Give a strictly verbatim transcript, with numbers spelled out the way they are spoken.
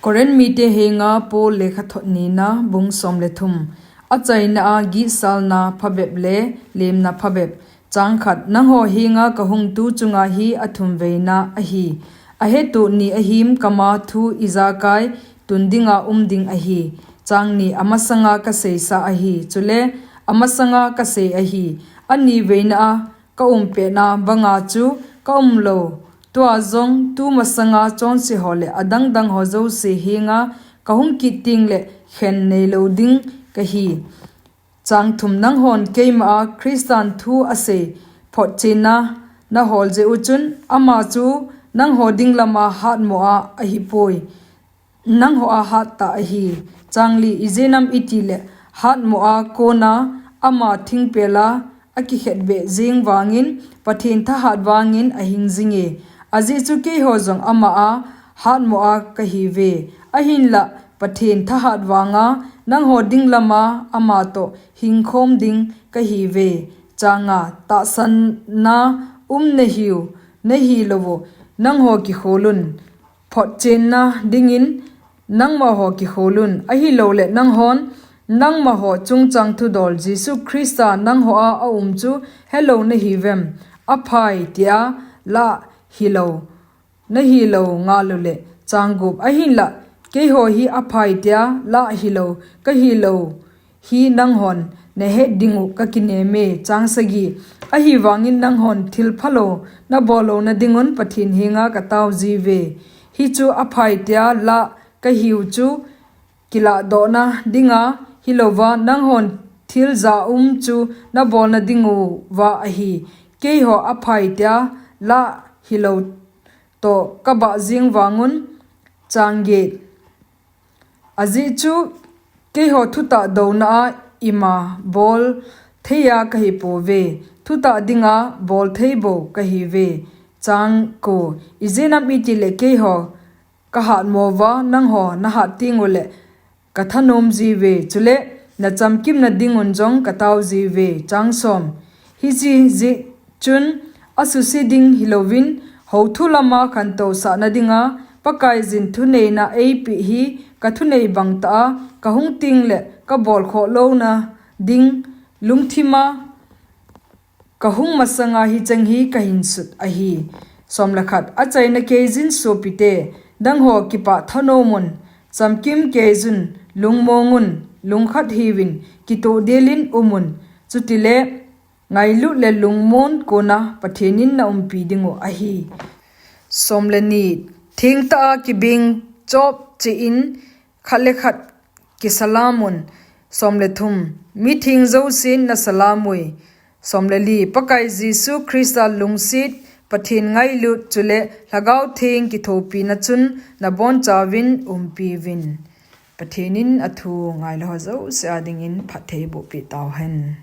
Korinth mite henga Paul lekhathot nina, bung som le thum. Achaina a gihsalna phabep le lemna phabep. Chang khat. Nangho henga kahung tu chunga hi athumveina ahi. Ahetuh ni ahim kama thu ijakai tun dinga um ding ahi. Chang ni. Amasanga kaseisa ahi, chule amasanga kasei ahi. Aniveina a ka umpetna banga chu ka umlou. Tua jong tu masanga chonse ho le adangdang ho jouse henga kahung kit tengle khen neilou ding kahi. Chang thum. Nanghon keima a Christan thu asei photchenna nahol jeh u chun, ama chu nangho ding lama hatmo a ahipoi, nangho a hattah ahi. Chang li. Ijeh inem itile hatmo a kona ama thingpel a akikhetbeh jeng vangin Pathen thahat vangin ahing jinge. Ajeh chu keiho jong ama a hatmo a kahiuve. Ahinla Pathen thahat vanga nangho ding lama ama toh hingkhom ding kahiuve. Chang nga. Tahsanna um nahiu, nahilouvu nangho kikholun, photchenna dingin nangmaho kikholun, ahiloule nanghon nangmaho chungchang thudol Jesu Christa nangho a aum chu helou nahiuvem? Aphai tia lah hilou nahilou ngalule. Chang gup. Ahinla keiho hi aphai tia lah hilou kahilou hi nanghon nahet dingu kakineme. Chang sagi. Ahivangin nanghon thil phalou nabol louna dingun Pathen henga katao jiuve. Hichu aphai tia lah kahiu chu kilahdohna dinga hilouva, nanghon thil jaum chu nabolna dinguva ahi. Keiho aphai tia lah hilou toh kabah jeng vangun. Chang get. Ajeh chu keiho thutah douna a ima bol theiya kahipouve, thutah dinga bol thei bou kahiuve. Chang ko. Ijeh inem itile keiho kahatmo uva nangho nahat tengule kathanom jiuve, chule nachamkimna dingun jong katao jiuve. Chang som. Hiche jeh chun asuse ding hilouvin, houthu lama khantousahna dinga Pakaiyin thuneina eipeh hi kathunei bangtah a kahung tengle kabolkhoh louna ding lungthima kahung masanga hicheng hi kahinsut ahi. Som le khat. Achaina keiyin sopite, nangho kipah thanomun, chamkim keiyun, lungmongun, lungkhat hiuvin, kitohdelin umun, chutile ngailut le lungmon kona Pathenin naumpi dingu ahi. Som le ni. Thengtah a kibeng chop cheh in khat le khat kisalamun. Som le thum. Mitheng jousen nasalamui. Som le li. Pakai Jesu Christa lungset, Pathen ngailut chule Lhagao Theng kithopina chun nabonchauvin umpiuvin. Pathenin athu ngailou ho jouse a dingin phatthei bohpeh tauhen.